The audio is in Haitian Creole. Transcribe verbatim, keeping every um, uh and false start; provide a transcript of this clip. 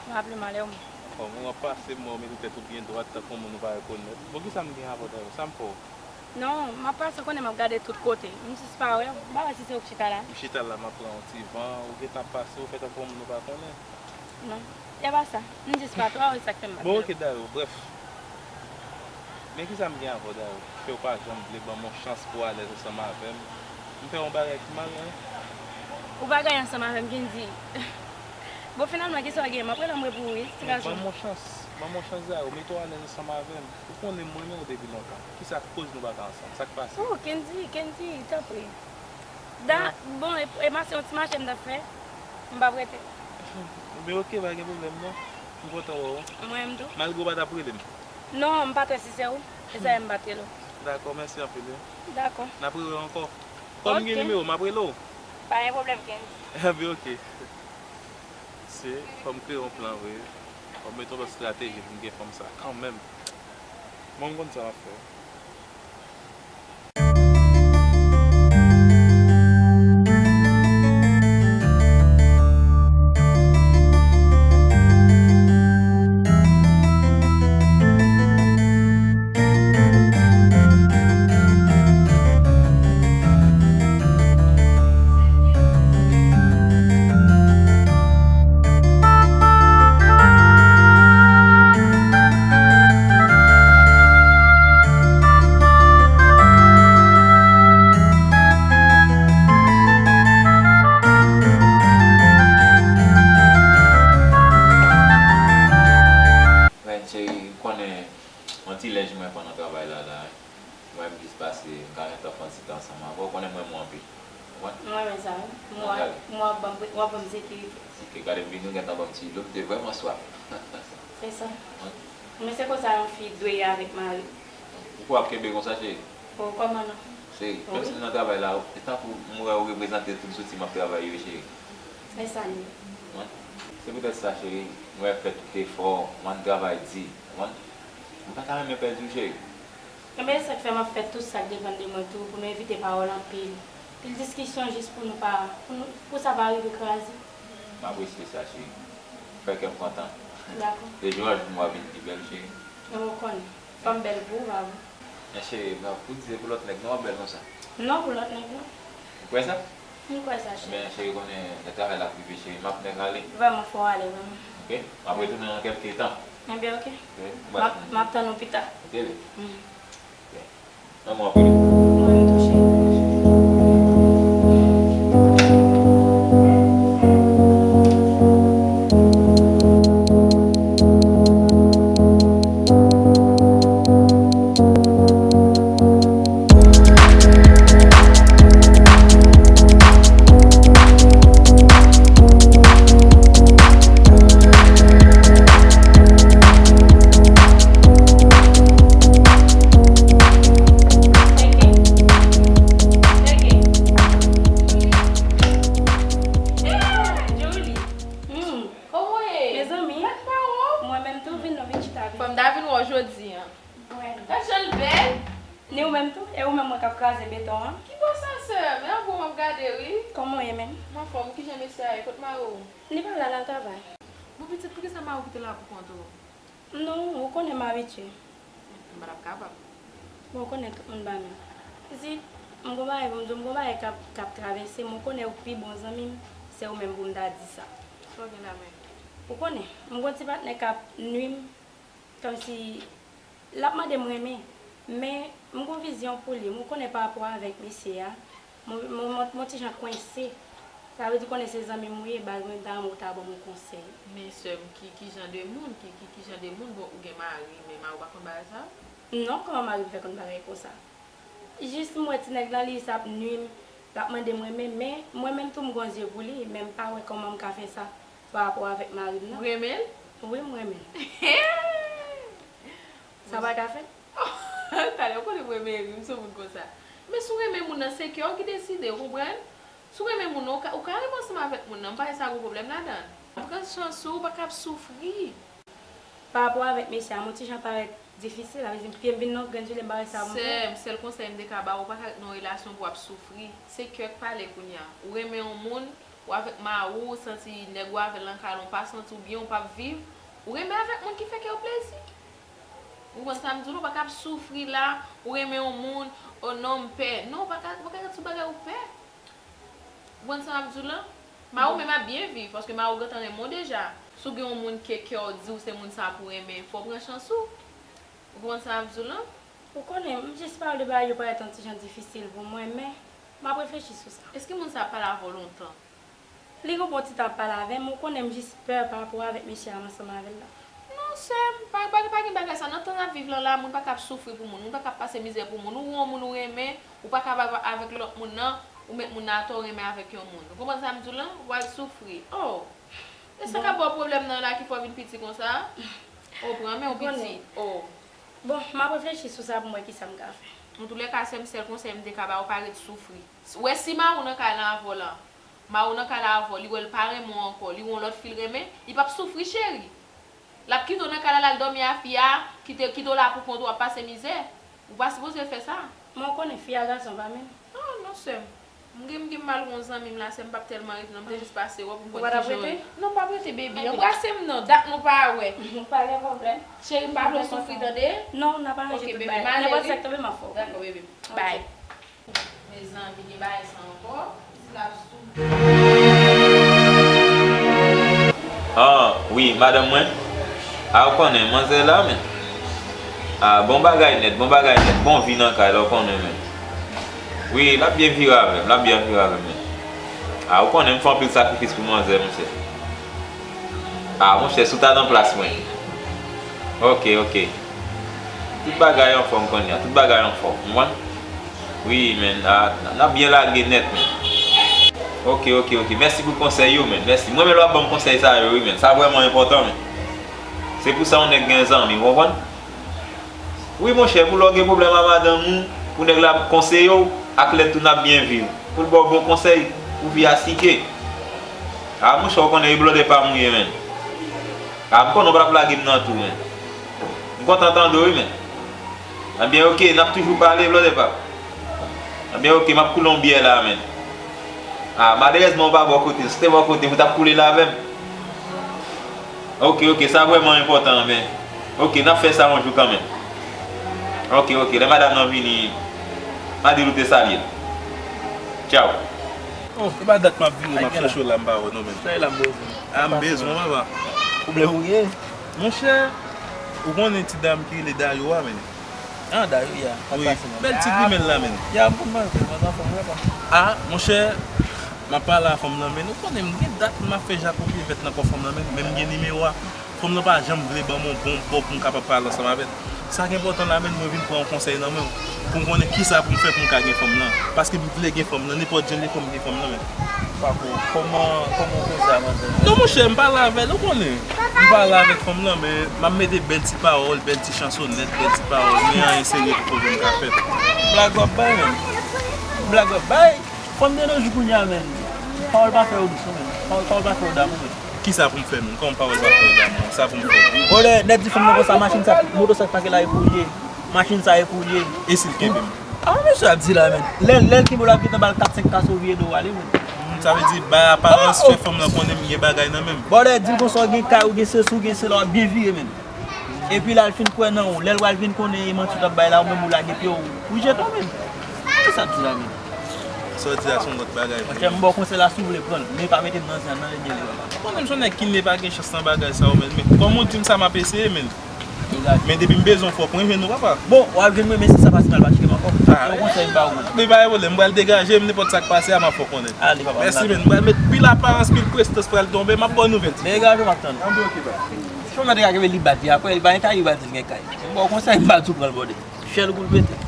M raple m ale w. Anfòm, ou ap pase m wè w mete tèt ou byen dwat tankou yon moun ou pa rekonèt. Bon, kisa m gen avè w dayè? Sa m fè w? Non, m ap pase, w konnen m ap gade tout kote. M jis pa wè w. M pa wè si se ou k chita la. M chita la, m ap pran yon ti van, ou gentan ap pase, ou fè tankou yon moun ou pa konnen. Non, e pa sa. M jis pa twò wè sa k fè m ap... Bon, oke, dayè, brèf. Men kisa m gen avè w dayè? Fè w pa janm vle ban m yon chans pou w alèz ansanm avè m. M fè w yon bagay ki mal, wi. Ou pa gen anyen ansanm avè m, Kendy. Bon, finalman, kisa w gen? M ap rele anmwe pou ou, wi. Men ban m yon chans. Ban m yon chans dayè. Mete w alèz ansanm avè m. Ou konnen m renmen w depi lontan. Kisa k koz nou pa ka ansanm? Sa k pase? Oh, Kendy, Kendy, tanpri. Da, bon, e, e mache, yon ti mache m t ap fè. M p ap rete. Ebyen, oke, pa gen pwoblèm, non. M kontan wè w. Mwen menm tou. Malgre w pa t ap rele m. Non, m pa t wè si se ou. Se sa m pa t rele w. Dakò, mèsi anpil, wi. Dakò. N ap rele ankò. Kòm m gen nimewo, m ap rele w. Pa gen pwoblèm, Kendy. Ebyen, oke. Se, fò m kreye yon plan vre. Fò m mete yon lòt estrateji pou m gen fanm sa kanmenm. Mwen, m konn sa m ap fè. Ren cheri, ou konnen yon ti lè jimè pandan travay la, la. Mwen, m jis pase, m ka gentan fè yon ti tan ansanm avè w. Ou konnen m renmen w anpil. Ou konprann? Mwen renmen sa, wi. Mwen, mwen ap ban m, w ap ban m sekirite. Sike, gade m vini, ou gentan ban m ti dlo, m te vrèman swaf. Se sa. Wi. Men se konsa yon fi dwe ye avèk mari. Ou kwè w ap kenbe konsa, cheri? O, kòman non? Cheri, menm si m nan travay la, e tankou m wè ou reprezante tout zouti m ap travay yo, cheri. Se sa li ye. Wi. Se poutèt sa, cheri, m wè fè tout efò, m ann travay di. Ou konprann? M pa ta renmen pèdi w, cheri. Enben, se sa k fè m ap fè tout sa k depann de mwen tou pou nou evite pawòl anpil. Pil diskisyon jis pou nou pa, pou nou, pou sa pa rive kraze. M apresye sa, cheri. Fè kè m kontan. Dakò. Se jou a jou nou va vin pi bèl, cheri. Enben, ou konnen. Fanm bèl pou ou, pa vre? Men cheri, m ap pou di se pou lòt nèg, non, w ap bèl konsa. Non, pou lòt nèg, non. Ou kwè sa? M kwè sa, cheri. Men cheri, konnen lè travay la ap rive, cheri, m ap nèk ale. Vrèman, fò w ale, vrèman. Oke? M ap retounen nan kèlke tan. Enben, oke. Oke? M ap, m ap tann ou pita. Oke, baby. Mm. Oke. Mwen, mwen tou, cheri. Kòman w ye? Mezanmi. Mwen menm tou, vin non, vin chita, vin. Fò m ta vin wè w jodi a. Gad jan l bèl. Ni ou menm tou? E ou menm mwen k ap kraze beton an? Ki bò sa, sè m? E anwo m ap gade, wi. Kòman w ye menm? M anfòm, kijan mesye a ye? Kot mari w? Li pa la, l al travay. Bon, pitit, poukisa mari w kite la pou kont ou? Non, ou konnen m abitye. M pa t ap kapab. Bon, ou konnen tout moun pa menm. Pitit, m gon bagay pou m di w, m gon bagay k ap, k ap travèse m, ou konnen ou pi bon zanmi m, se ou menm pou m ta di sa. Sa w gen la menm? Ou konnen, m gon ti patnè k ap nwi m, kòmsi l ap mande m renmen, men m gon vizyon pou li, m konnen pa rapò avèk mesye a, m, m, m, m on ti jan kwense. Sa vle di, konnen se zanmi m ou ye, baz mwen ta renmen ou ta ban m yon konsèy. Men sè m, ki, ki jan de moun, ki, ki, ki jan de moun, bon, ou gen mari, men mari w pa konn bagay sa yo? Non, kòman mari m fè konn bagay konsa? Jis m wè ti nèg lan, li jis ap nwi m, l ap mande m renmen, men mwen menm tou m gon zye pou li, men m pa wè kòman m ka fè sa pa rapò avèk mari m nan. Ou renmen l? Wi, m renmen l. Sa pa ka fèt? Talè, ou konnen mwen renmen ri, m se yon moun konsa. Men si w renmen moun nan, se kè w ki deside, ou konprann? Si w renmen moun nan, ou ka, ou ka renmen ansanm avèk moun nan, m pa wè sa gon pwoblèm ladan. Pran chans ou, ou pa ka ap soufri. Pa rapò avèk mesye a, m on ti jan parèt difisil, sa vle di pye m vin nan grenn zile, m pa wè sa pou m fè. Sè m, sèl konsèy m te ka ba w, ou pa ka ret nan yon relasyon pou w ap soufri. Se kè k pale kounye a. Ou renmen yon moun, Ou avèk mari w, ou santi nèg ou avè l nan kay la, ou pa santi w byen, ou p ap viv. Ou renmen avèk moun ki fè kè w plezi. Ou konprann sa m di w la, ou pa ka ap soufri la, ou renmen yon moun, oh non, m pè. Non, ou pa ka, ou pa ka ret sou bagay ou pè. Ou konprann sa m ap di w la? Mari w menm ap byen viv, paske mari w gentan renmen w deja. Si w gen yon moun ke kè w di w se moun sa pou renmen, fò w pran chans ou. Ou konprann sa m ap di w la? Ou konnen, m jis pale de bagay yo parèt yon ti jan difisil pou mwen, men m ap reflechi sou sa. Èske moun sa ap pale avè w lontan? Li gen bon ti tan ap pale avè m, ou konnen m jis pè pa rapò avèk mesye a m ansanm avè l la. Non, sè m, pa, pa, pa gen bagay sa. Nan tan n ap viv lan la, moun pa ka ap soufri pou moun, moun pa ka ap pase mizè pou moun. Ou wè yon moun ou renmen, ou pa ka ap avèk lòt moun nan, ou met moun nan atò renmen avèk yon moun. Ou konprann sa m di w lan? W al soufri. Oh! E sa k ap ba w pwoblèm nan la ki fè w vin piti konsa? Oh, pran men w piti. Oh. Bon, m ap reflechi sou sa pou m wè kisa m ka fè. Antoulèka, sè m, sèl konsèy m te ka ba w, pa ret soufri. Ou wè si mari w nan kay la avè w la, mari w nan kay la avè w, li wè l pa renmen w ankò, li wè yon lòt fi l renmen, li p ap soufri, cheri. L ap kite w nan kay la, l al dòmi a fi a, kite, kite w la pou kont ou, w ap pase mizè. Ou pa sipoze fè sa. Men w konnen, fi a gason pa menm. Oh, non, sè m. M gen, m gen mal wè yon zanmi m la, sè m p ap tèlman rete, non, m te jis pase wè w pou m konn kijan w ye. Ou pa t ap rete? Non, m p ap rete, baby. Anbrase m non, dat nou pa wè. Pa gen pwoblèm. Cheri, m pa vle w soufri, tande? Non, n ap aranje tout bagay. Nenpòt sa k tonbe, m ap fè w konnen. Dakò, baby. Bye. Mezanmi, gen bagay sa ankò. Ti la sou. Ah, wi, madanm mwen. Ah, ou konnen, manzè la, men. Ah, bon bagay nèt, bon bagay nèt. Bon vi nan kay la, ou konnen, men. Wi, l ap byen vire avè m, l ap byen vire avè m, men. Ah, ou konnen, m fè anpil sakrifis pou manzè, monchè. Ah, monchè, si w ta nan plas mwen. Ok, ok. Tout bagay anfòm kounye a, tout bagay anfòm, ou konprann? Wi, men, ah, n ap byen lage nèt, men. Ok, ok, ok. Mèsi pou konsèy yo, men. Mèsi. Mwen, men lè w ap ban m konsèy sa yo, wi, men. Sa vrèman enpòtan, men. Se pou sa yon nèg gen zanmi, ou konprann? Wi, monchè, pou lè w gen pwoblèm a madanm ou, pou nèg la konseye w, ak lèd tou n ap byen viv. Pou l ba w bon konsèy, pou vi a sike. Ah, monchè, ou konnen, e blòdè pa m ou ye, men. Ah, m konnen w p ap lage m nan tou, men. M kontan tande w, wi, men. Ebyen, ok, n ap toujou pale, blòdè pa m. Ebyen, ok, m ap koule yon byè la, men. Ah, malerèzman, ou pa bò kote m. Si w te bò kote m, ou t ap koule l avè m. Ok, ok, sa vrèman enpòtan, men. Ok, n ap fè sa yon jou kanmenm. Ok, ok, lè madanm nan vini, m a di l ou te salye l. Tchaw. Oh, e pa dat m ap vire, m ap chèche w la, m pa wè w non, men. Sa e la m bezwen. Ah, m bezwen w, papa. Pwoblèm ou gen? Monchè, ou konnen ti dam ki rele Dayo a, men. Ah, Dayo, ya. Wi, bèl ti grimèl la, men. Ya, m konn manje, mwen nan fanm, wè pa. Ah, monchè, m ap pale a fanm nan, men ou konnen, m gen dat m ap fè jako pye vèt nan kò fanm nan, men, men m gen nimewo a. Fanm nan pa janm vle ban m yon bon bò pou m kapab pale ansanm avè l. Sa k enpòtan la, men, mwen vin pran yon konsèy nan men w, pou m konnen kisa pou m fè pou m ka gen fanm nan. Paske m vle gen fanm nan, nenpòt jan l ye, fò m gen fanm nan, men. Pako, kòman, kòman w koze a manzè? Non, monchè, m pale avè l, ou konnen. M pale avèk fanm nan, men m ap mete bèl ti pawòl, bèl ti chansonèt, bèl ti pawòl, men anyen serye poko janm ka fèt. Blag w ap bay, men. Blag w ap bay. Fanm de nos jours kounye a, men. Pawòl pa fè yo dous, non, men. Pawòl, pawòl pa fè yo damou, men. Kisa pou m fè, men? Kòman pawòl pa fè yo damou? Sa pou m fè? Brother, nèg di fanm nan konsa, machin sa, moto sa k pake la, e pou l ye. Machin sa, e pou l ye. E si l kenbe m? Ah, mesye ap di la, men. Lè, lè l kenbe w la, gentan ba l kat senk kaso vire do w ale, men. Hmm, sa vle di, bay aparans, fè fanm nan konnen m gen bagay nan men m. Brother, di l konsa, w gen kay, ou gen sesi, ou gen sela, w ap byen vire, men. Epi lè l fin kwè nan ou, lè l pral vin konnen e manti w t ap bay la, ou menm ou lage pye w, ou jete w, men. Kisa ap di la, men? Sa w di a se yon lòt bagay. Monchè, m ba w konsèy la, si w vle pran l, men pa mete m nan zen an, nan lènyè li, papa. Ou konnen m se yon nèg ki ne pa gen chans nan bagay sa yo, men, men kòm ou di m sa, m ap eseye, men. Men depi m bezwen w, fò w pran jwenn ou, papa. Bon, w ap jwenn mwen, men si sa pa ti mal, pa cheke m ankò. Se yon konsèy m ba ou, men. Men pa gen pwoblèm, m pral degaje m, nenpòt sa k pase a, m ap fè w konnen. Ale, papa. Mèsi, men. M pral met pil aparans, pil prestans pral tonbe, m ap ba w nouvèl. Degaje w, m ap tann ou. Anben, ok, papa. Si fanm nan te ka kenbe li bat li, apre li pa gen kay, li pa di l gen kay. M ba w konsèy, m pa di w pran l bòde. Chèl kou l pete.